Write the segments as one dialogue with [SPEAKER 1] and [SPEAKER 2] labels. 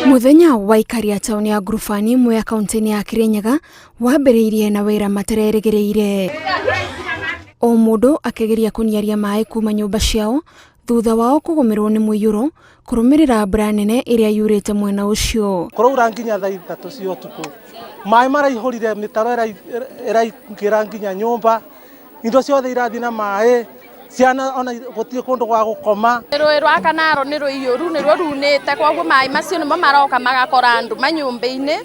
[SPEAKER 1] Mũthenya wa aikari a taũni ya Ngurubani Mwea kaunti-inĩ ya Kirinyaga wambĩrĩirie na wĩra matererĩgĩrĩire. O mũndũ akĩgeria kũniaria maĩ kuma nyũmba ciao thutha wao kũgũmĩrwo nĩ mũiyũro kũrũmĩrĩra mbura nene ĩrĩa yurĩte mwena ũcio.
[SPEAKER 2] Kũraura nginya thaa 3 cia ũtukũ, maĩ maraihũrire mĩtaro ĩraingĩra nginya nyũmba, indo ciothe irathiĩ na maĩ, ciana ona gũtirĩ kũndũ gwa gũkoma.
[SPEAKER 3] Rũĩ rwa Kanaro nĩ rũiyũru, nĩruo runĩte, koguo maĩ macio nĩmo maroka magakora andũ manyũmba-inĩ.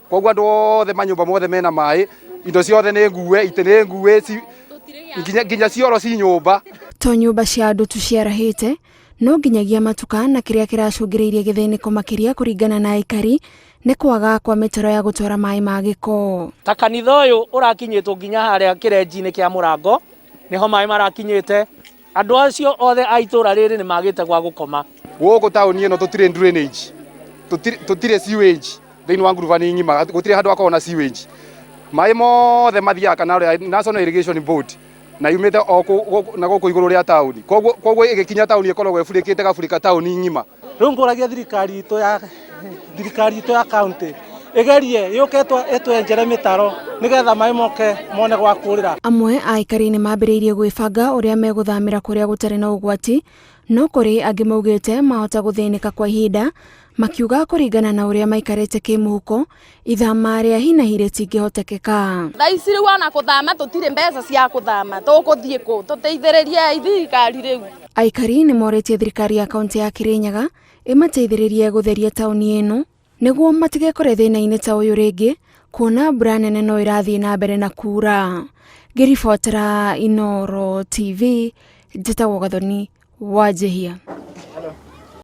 [SPEAKER 4] Koguo andũ othe manyũmba mothe mena maĩ, indo ciothe nĩ ngue, itĩ nĩ ngue, nginya cioro ci nyũmba.
[SPEAKER 1] To nyũmba cia andũ tu ciarahĩte, no nginyagia matuka na kĩrĩa kĩracũngĩrĩirie gĩthĩnĩko makĩria kũringana na aikari nĩ kwaga kwa mĩtaro ya gũtwara maĩ ma gĩko.
[SPEAKER 5] Ta kanitha ũyũ ũrakinyĩtwo nginya harĩa kĩrenji-inĩ kĩa mũrango, nĩho maĩ marakinyĩte. Andũ acio othe a itũra rĩrĩ nĩ magĩte gwa gũkoma.
[SPEAKER 4] Gũkũ taũni ĩno tũtirĩ drainage, tũtirĩ sewage thĩinĩ wa ngurubani ng'ima, gũtirĩ handũ hakoragwo na sewage. Maĩ mothe mathiaga kanalo ya National Irrigation Board na yumĩte o na gũkũ igũrũ rĩa taũni. Koguo ĩgĩkinya taũni ĩkoragwo ĩburĩkĩte ĩgaburĩka taũni ng'ima.
[SPEAKER 2] Rĩu ngũragia thirikari itũ ya thirikari itũ ya county ĩgerie yũke ĩtwenjere mĩtaro nĩgetha maĩ moke mone gwa kũrĩra.
[SPEAKER 1] Amwe a aikari nĩ mambĩrĩirie gwĩbanga ũrĩa megũthamĩra kũrĩa gũtarĩ na ũgwati, no kũrĩ angĩ maugĩte mahota gũthĩnĩka kwa ihinda, makiuga kũringana na ũrĩa maikarĩte kĩmũhuko, ithama rĩa hi na hi rĩtingĩhotekeka.
[SPEAKER 3] Thaa ici rĩu ona kũthama tũtirĩ mbeca cia kũthama, tũkũthiĩ kũ? Tũteithĩrĩrie thirikari rĩu.
[SPEAKER 1] Aikari nĩ morĩtie thirikari ya kaunti ya Kirinyaga ĩmateithĩrĩrie gũtheria taũni ĩno nĩguo matigekore thĩna-inĩ ta ũyũ rĩngĩ, kuona mbura nene no ĩrathiĩ na mbere na kuura. Ngĩribotera Inooro TV, njĩtagwo Gathoni Wanjihia.